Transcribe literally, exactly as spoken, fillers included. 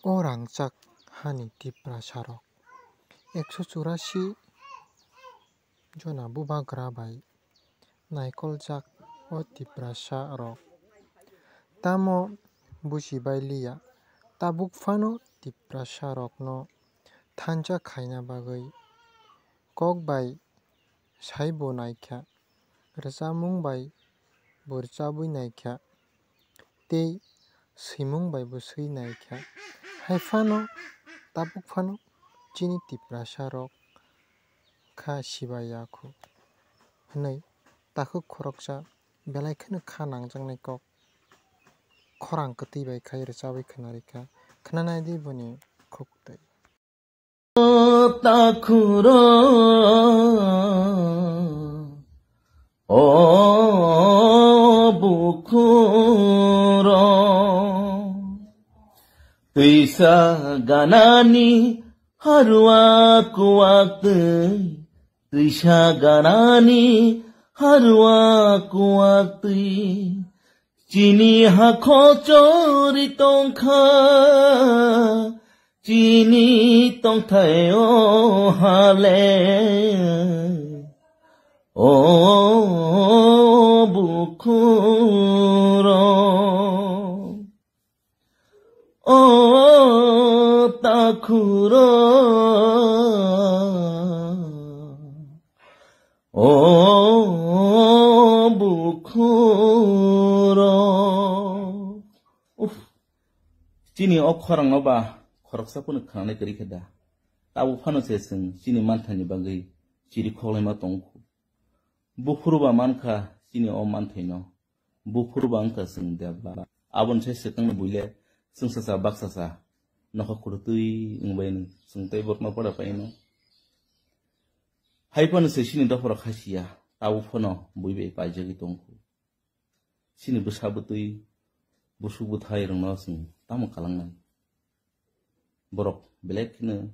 O rangchak hani Tiprasarok ekso churasi jona bubagra bai naikoljak o Tiprasarok tamo bujibailiya, tabuk phano Tiprasarokno thansa khaina bagwi kok bai saibo naikha, rwchapmung bai bo rwchabwi naikha, tei swimung bai bo swi naikha. Hai phano, tabuk phano chini Tiprasarok kha sibaya khu hwnwi takhuk khoroksa belai kheno kha nangjaknai kok khorang kwtwi bai khai rwchabwi khwnarikha. Khwnanaidi boni khuk twi. O takhuro, o bukhuro, twisa ganani harwa kuwak twi, twisa ganani harwa kuwak twi. Chini hakho chori tongkha, chini tongthai o hale. O bukhuro, o takhuro, o bukhuro. Uff, chini o khorangno ba khoroksa phano khwnanai kwrwi khe da? Tabuk phano se chwng chini manthaini bagwi chiri khoklaima tongkhu. Buphuru ba mankha chini o manthaino. Buphuru ba wngkha chwng debla. Aboni sai swkangni buile chwngsacha baksacha nokha khurutwi wngbaino chwng tei borokno pora paino. Hai phano se chini dopharok khasiya, tabuk phano bui bai paijagwi tongkhu. Chini bwsa bwtwi, busuk bwthairokno chwng tamo kalangnai? Borok belai kheno